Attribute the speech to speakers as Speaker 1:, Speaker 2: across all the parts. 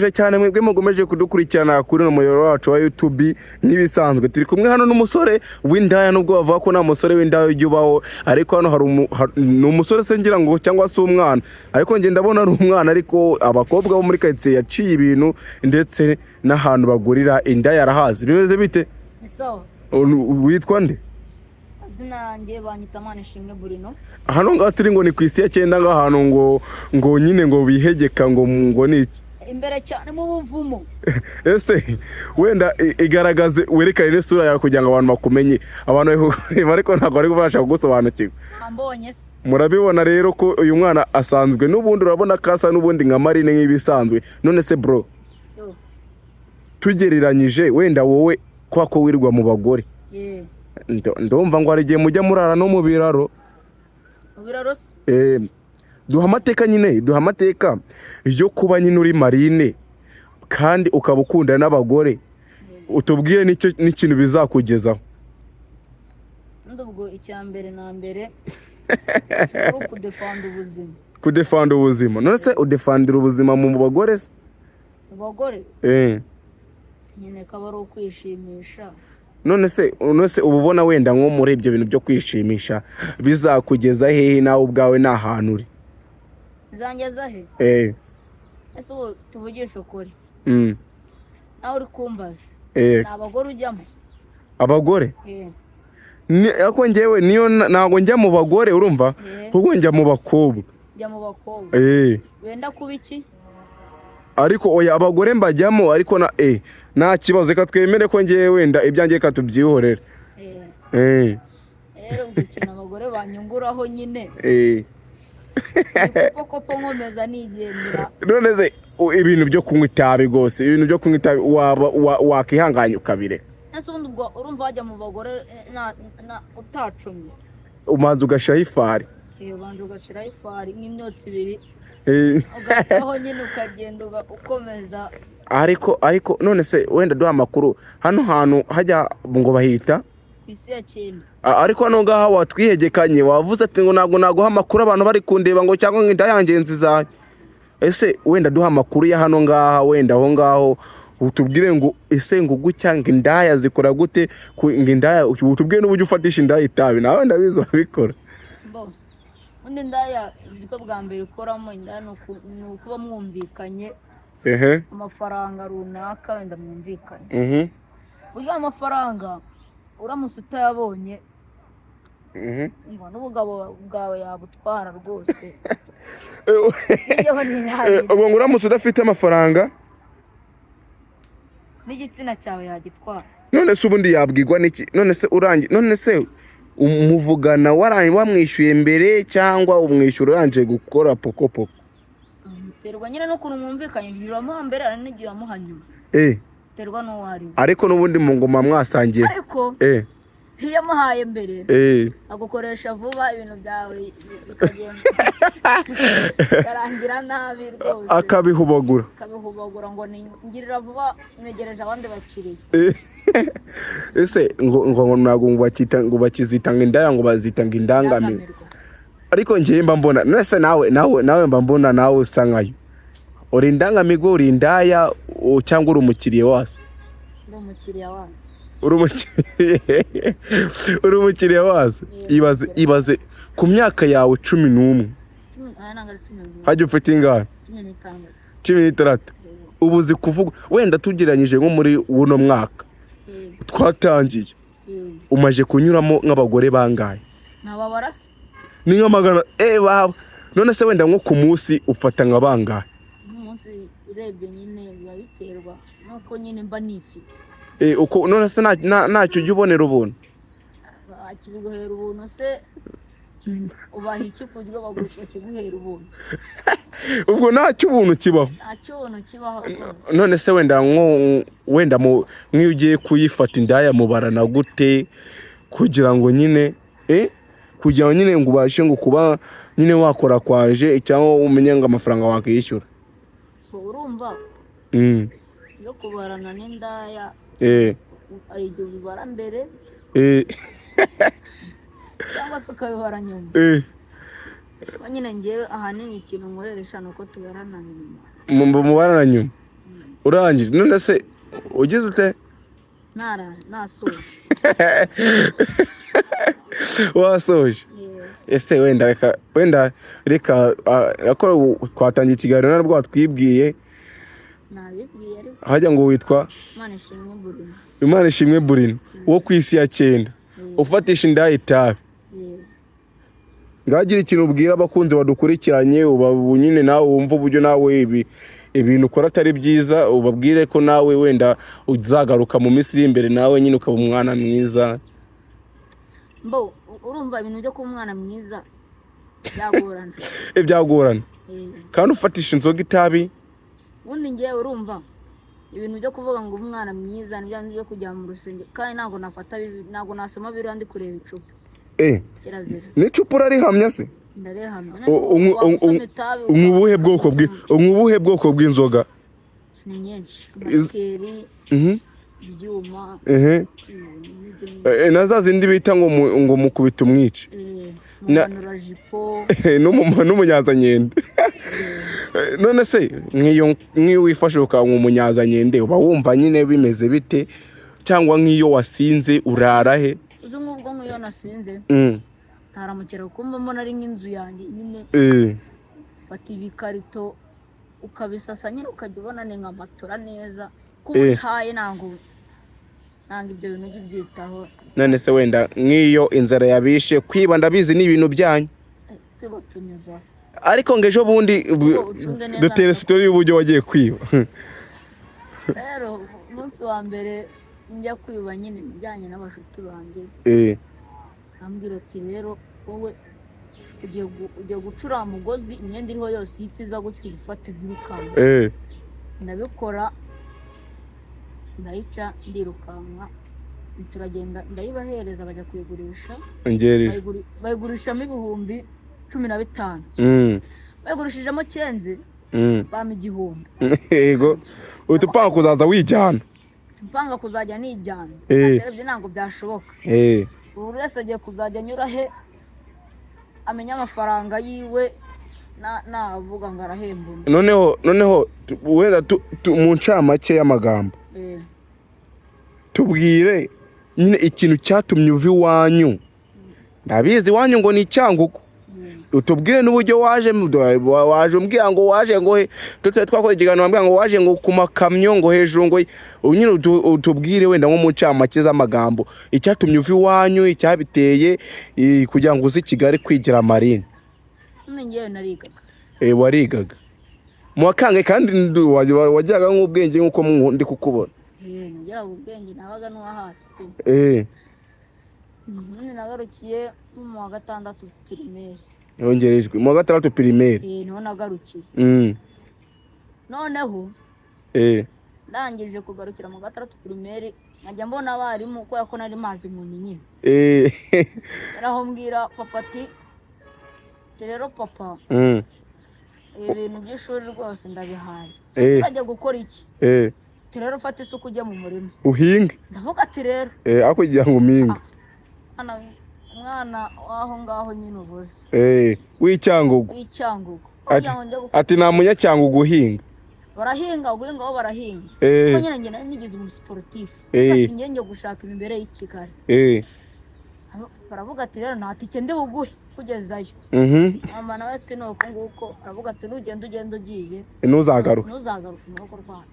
Speaker 1: Ndabasuhuje cyane mwebwe mugomeje kudukurikirana kuri uno muyoboro wacu wa YouTube. Nk'ibisanzwe turi kumwe hano n'umusore w'indaya, nubwo bavuga ko nta musore w'indaya ujya ubaho, ariko hano hari ni umusore se ngira ngo cyangwa se umwana, ariko njye ndabona ari umwana. Ariko abakobwa bo muri karitsiye yaciye ibintu, ndetse n'ahantu bagurira indaya arahazi. Bimeze bite?
Speaker 2: Ni sawa.
Speaker 1: Witwa nde?
Speaker 2: Izina yanjye banyita Manishimwe Burino.
Speaker 1: Hano ngaha turi ngo ni ku isi ya cyenda, ngahantu ngo nyine ngo bihegeka ngo ni iki?
Speaker 2: Imbere cyane mu buvumo.
Speaker 1: Ese wenda igaragaze, werekane n'isura yawe kugira ngo abantu bakumenye. Abantu bari kukureba ariko ntabwo bari kubasha kugusobanukirwa.
Speaker 2: Ambonye se?
Speaker 1: Murabibona rero ko uyu mwana asanzwe n'ubundi, urabona ko asa n'ubundi nka marine nk'ibisanzwe. None se bro,
Speaker 2: Yo.
Speaker 1: tugereranyije wenda wowe kwa ko wirirwa mu bagore,
Speaker 2: Ye.
Speaker 1: ndumva ngo hari igihe mujya murara no mu biraro.
Speaker 2: Mu biraro se?
Speaker 1: Duha amateka nyine, duha amateka yo kuba nyine uri marine kandi ukaba ukunda n'abagore, utubwire n'icyo n'ikintu bizakugezaho.
Speaker 2: Ubundi ubwo icya mbere na mbere ari ukudefanda ubuzima.
Speaker 1: Kudefanda ubuzima? None se udefandira ubuzima mu bagore se?
Speaker 2: Mu bagore?
Speaker 1: Eh.
Speaker 2: Nyine kaba ari ukwishimisha.
Speaker 1: None se uba ubona wenda nko muri ibyo bintu byo kwishimisha bizakugeza hehe nawe ubwawe nta hantu uri?
Speaker 2: Bizangeza he?
Speaker 1: Eh.
Speaker 2: Ese ubu tuvugishe ukuri, nawe uri kumbaza,
Speaker 1: Eh.
Speaker 2: ni abagore ujyamo?
Speaker 1: Abagore?
Speaker 2: Eh.
Speaker 1: Ariko njyewe niyo ntabwo njya mu bagore, urumva?
Speaker 2: Eh.
Speaker 1: Ahubwo njya mu bakobwa.
Speaker 2: Jya mu bakobwa.
Speaker 1: Eh.
Speaker 2: Wenda kuba iki?
Speaker 1: Ariko oya, abagore mbajyamo, ariko na nta kibazo, reka twemere ko ngewe wenda ibyanjye reka tubyihorere.
Speaker 2: Eh.
Speaker 1: Eh.
Speaker 2: Rero ubwo ikintu abagore banyunguraho nyine, kopo nkomeza nigendera.
Speaker 1: None se ibintu byo kunywa itabi rwose, ibintu byo kunywa itabi waba wakihanganye ukabireka?
Speaker 2: Ese ubundi ubwo urumva wajya mu bagore utacumye?
Speaker 1: Umanza ugashyiraho ifari.
Speaker 2: Iyo ubanje ugashyiraho ifari nk'imyotsi ibiri, ugahitaho nyine ukagenda ukomeza.
Speaker 1: Ariko none se wenda duha amakuru, hano hantu hajya ngo bahita?
Speaker 2: Ku isi ya cyenda.
Speaker 1: Ariko hano ngaha watwihegekanye, wavuze ati ngo ntabwo naguha amakuru abantu bari kundeba, ngo cyangwa ngo inda yanjye nzizanye. Ese wenda duha amakuru ya hano ngaha, wenda aho ngaho utubwire ngo ese ngo gutya ngo indaya zikora gute, ngo indaya, utubwire n'uburyo ufatisha indaya itabi, nawe ndabizi urabikora.
Speaker 2: Bo ubundi indaya, uburyo bwa mbere ukoramo indaya ni ukuba mwumvikanye amafaranga runaka wenda mwumvikanye. Burya amafaranga uramutse utayabonye, ngo n'ubugabo bwawe yabutwara rwose. Sijyaho ntihahire.
Speaker 1: Ubwo ngo uramutse udafite amafaranga,
Speaker 2: n'igitsina cyawe yagitwara.
Speaker 1: None se ubundi yabwirwa n'iki? None se urangi, none se umuvugana wamwishyuye mbere cyangwa umwishyura urangije gukora pokopoko?
Speaker 2: Biterwa nyine n'ukuntu mwumvikanye. Igihe uramuha mbere, hari n'igihe uramuha nyuma. Biterwa n'uwo ari we.
Speaker 1: Ariko n'ubundi mu ngoma mwasangiye.
Speaker 2: Ariko iyo amuhaye mbere, agukoresha vuba, ibintu byawe bikagenda bikarangira nabi rwose.
Speaker 1: Akabihubagura.
Speaker 2: Akabihubagura ngo ni ngirira vuba, negereje abandi bakiriya.
Speaker 1: Ese ngo ntabwo ngo bakita, ngo bakizita ngo indaya, ngo bazita ngo indangamirwa?
Speaker 2: Indangamirwa.
Speaker 1: Ariko njyewe mba mbona, nese nawe mba mbona nawe usa nkayo. Uri indangamirwa, uri indaya, cyangwa uri umukiriya wazo?
Speaker 2: Ndi umukiriya wazo.
Speaker 1: Uri umukiriya wazo?
Speaker 2: Yego.
Speaker 1: Ibaze, ibaze ku myaka yawe 11.
Speaker 2: Cumi, aya ntabwo ari 11.
Speaker 1: Hajya ufite ingano?
Speaker 2: 16.
Speaker 1: 16. Ubu uzi kuvuga, wenda tugereranyije nko muri buno mwaka twatangiye, umaze kunyuramo nk'abagore bangahe?
Speaker 2: Ntababara se?
Speaker 1: Ni nka magana baba. None se wenda nko ku munsi ufata nka bangahe?
Speaker 2: Nk'umunsi urebye nyine biba biterwa n'uko nyine mba nifite.
Speaker 1: Uko none se ntacyo ujya ubonera ubuntu?
Speaker 2: Bakibiguhera ubuntu se? Ubaha iki ku buryo bakiguhera ubuntu?
Speaker 1: Ubwo ntacyo ubuntu kibaho?
Speaker 2: Ntacyo ubuntu kibaho rwose.
Speaker 1: None se wenda nko wenda mu nk'iyo ugiye kuyifata indaya, mubarana gute kugira ngo nyine kugira ngo nyine ngo ubashe ngo kuba nyine wakora kwaje cyangwa umenye ngo amafaranga wakwishyura?
Speaker 2: Urumva, yo kubarana n'indaya, hari igihe ubibara mbere cyangwa se ukabibara nyuma. Ko nyine ngewe ahanini ikintu nkoresha ni uko tubarana nyuma.
Speaker 1: Mubarana nyuma. Urangije none se ugize ute?
Speaker 2: Nara nasoje.
Speaker 1: Wasoje?
Speaker 2: Yeah.
Speaker 1: Ese wenda reka ako twatangiye ikiganiro nabwo watwibwiye.
Speaker 2: Nabibwiye ariko.
Speaker 1: Hajya ngo witwa?
Speaker 2: Imana ishimwe Bruno.
Speaker 1: Imana ishimwe Burino wo ku isi ya cyenda, ufatisha indaya itabi.
Speaker 2: Yeah.
Speaker 1: Ngagira ikintu ubwira abakunzi badukurikiranye, uba nyine nawe wumva uburyo nawe ibi ibintu ukora atari byiza, ubabwire ko nawe wenda uzagaruka mu minsi iri imbere, nawe nyine ukaba umwana mwiza.
Speaker 2: Mbo urumva ibintu byo kuba umwana mwiza byagorana.
Speaker 1: Ibyagorana?
Speaker 2: Eh.
Speaker 1: Kandi ufatisha inzoga, itabi.
Speaker 2: Ubundi ngewe urumva ibintu byo kuvuga ngo umwana mwiza ni bya bindi byo kujya mu rusengero, kandi ntabwo nafata ntabwo nasoma biriya ndi kureba icupa. Kirazira.
Speaker 1: N'icupa urarihamya se?
Speaker 2: Ndarehamya.
Speaker 1: Unywa unywa ubuhe bwoko bw'inzoga?
Speaker 2: Ni nyinshi, amakeri, ibyuma, n'ibyo.
Speaker 1: Na za zindi bita ngo ngo mukubita umwice.
Speaker 2: Mumanurajipo.
Speaker 1: N'umunyazanyende. None se nk'iyo wifashe ukanywa umunyazanyende, uba wumva nyine bimeze bite? Cyangwa nk'iyo wasinze urara he?
Speaker 2: Uzi nk'ubwo nk'iyo nasinze, ntaramukera kumva mbona ari nk'inzu yanjye nyine. Fata ibikarito ukabisasa nyine, ukajya ubona ni nka matora neza kuba utaye. Ntabwo ibyo bintu ujya ubyitaho.
Speaker 1: None se wenda nk'iyo inzara yabishe, kwiba ndabizi ni ibintu byanyu.
Speaker 2: Kwiba tunyuzaho.
Speaker 1: Ariko ngo ejo bundi
Speaker 2: Ucunge neza.
Speaker 1: Dutere story y'uburyo wagiye kwiba.
Speaker 2: Rero umunsi wa mbere njya kwiba nyine ibijyanye n'abashuti banjye, ambwira ati: "Rero wowe ugiye gucura mugozi, imyenda iriho yose ihita iza gutyo, uyifate wirukanka." Ndabikora, ndayica, ndirukanka, turagenda, ndayibahereza, bajya kuyigurisha.
Speaker 1: Ongereje.
Speaker 2: Bayigurishamo 15,000. Bayigurishijemo 9, bampa 1000.
Speaker 1: Yego, uhita upanga kuzaza wijyana.
Speaker 2: Mpanga kuzajya nijyana. Ibyo ntabwo byashoboka. Buri wese agiye kuzajya anyura he amenya amafaranga yiwe, navuga ngo arahemba undi.
Speaker 1: Noneho wenda mu ncamake y'amagambo, tubwire nyine ikintu cyatumye uva iwanyu. Ndabizi iwanyu ngo ni Icyangugu. Utubwire n'uburyo waje. Waje umbwira ngo waje ngo he, tutari twakora ikiganiro, wambwira ngo waje ngo ku makamyo, ngo hejuru, ngo nyine utubwire wenda nko mu ncamake z'amagambo icyatumye uva iwanyu, icyabiteye, kugira ngo uze i Kigali kwigira marine.
Speaker 2: None ngewe narigaga.
Speaker 1: Warigaga mu wa kangahe? Kandi wajyaga nk'ubwenge nk'uko ndi kukubona.
Speaker 2: Nageraga ubwenge, nabaga n'uwa hafi pe. None nagarukiye nko mu wa gatandatu primaire.
Speaker 1: Yongerejwe mu wa gatandatu primaire.
Speaker 2: Niho nagarukiye. Noneho ndangije kugarukira mu gatandatu primaire, nkajya mbona abarimu, kubera ko nari mazi inkoni nyine. Yaraho mbwira papa ati: "Rero papa, ibi bintu by'ishuri rwose ndabihaze." "Urajya gukora iki?" Ati: "Rero ufate isuka ujye mu murima."
Speaker 1: Uhinge.
Speaker 2: Ndavuga ati: "Rero
Speaker 1: Aho kugira ngo umpinge.
Speaker 2: Umwana w'aho ngaho nyine uvuze.
Speaker 1: W'Icyangugu.
Speaker 2: W'Icyangugu.
Speaker 1: Ati,
Speaker 2: Kugira ngo njye gufata
Speaker 1: ati nta Munyacyangugu uhinga.
Speaker 2: Barahinga, guhinga bo barahinga. Kuko nyine njye nari nigize umusiporutifu. Ati: "Njye njye gushaka imibereho y'i Kigali." Baravuga ati: "Rero nta tike ndi buguhe kugezayo." Mama nawe ati: "Ni uko nguko." Aravuga ati: "Nugenda ugenda ugiye,
Speaker 1: ntuzagaruke.
Speaker 2: Ntuzagaruke mu rugo rwacu."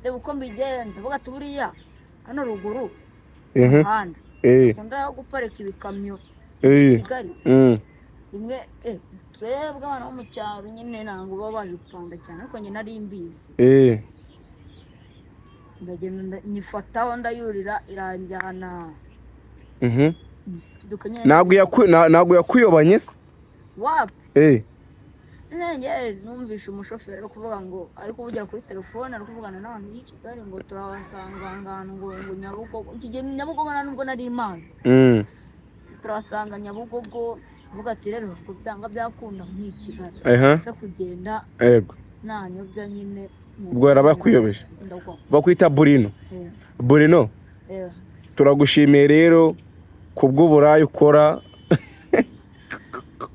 Speaker 2: Reba uko mbigenza, avuga ati: "Buriya hano ruguru umuhanda ukunda yo guparika ibikamyo i Kigali." Rimwe twebwe abana bo mu cyaro nyine ntabwo baba baje gupanda cyane, ariko njye nari mbizi. Ndagenda nyifataho, ndayurira, iranjyana. Ikiduka nyine.
Speaker 1: Ntabwo yakuyobanye se?
Speaker 2: Wapi. Njye numvishe umushoferi ari kuvuga ngo ari kuvugira kuri telefone, ari kuvugana n'abantu b'i Kigali ngo turabasanga ahantu ngo Nyabugogo. Iki gihe Nyabugogo nta nubwo nari mazi. Turabasanga Nyabugogo. Avuga ati: "Rero ngo byanga byakunda ni i Kigali." Nse kugenda. Nanyobya nyine.
Speaker 1: Ubwo yarabakuyobeje.
Speaker 2: Ndagwa.
Speaker 1: Bakwita Burino?
Speaker 2: Eh.
Speaker 1: Burino.
Speaker 2: Eh.
Speaker 1: Turagushimiye rero kubw'uburayi ukora.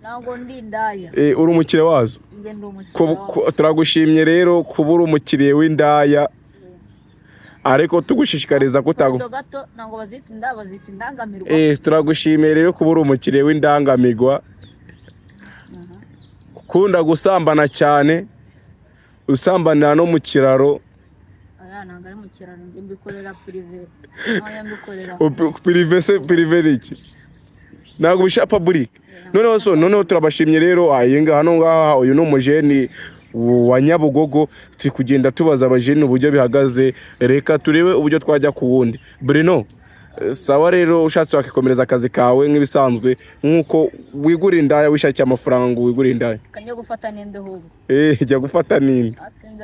Speaker 2: Namwe. Ntabwo ndi indaya.
Speaker 1: Uri umukiriya wazo?
Speaker 2: Njye ndi umukiriya wazo.
Speaker 1: Turagushimye rero kuba uri umukiriya w'indaya, ariko tugushishikariza kutago
Speaker 2: Gato gato, ntabwo bazita indaya, bazita indangamirwa.
Speaker 1: Turagushimiye rero kuba uri umukiriya w'indangamirwa, ukunda gusambana cyane, usambanira no mu kiraro.
Speaker 2: Aya ntabwo ari mu kiraro, njye mbikorera privé, ntabwo mbikorera.
Speaker 1: Privé se, privé ni iki? Ntabwo bisha public. Noneho so, noneho turabashimye rero. Iyi ngaha, hano ngaha, uyu ni umujeni wa Nyabugogo. Turi kugenda tubaza abajeni uburyo bihagaze. Reka turebe uburyo twajya ku wundi. Bruno, sawa rero, ushatse wakikomereza akazi kawe nk'ibisanzwe, nk'uko wigura indaya, wishakiye amafaranga ngo wigure indaya.
Speaker 2: Kajya gufata n'indi ahubwo.
Speaker 1: Jya gufata n'indi.
Speaker 2: Atinze.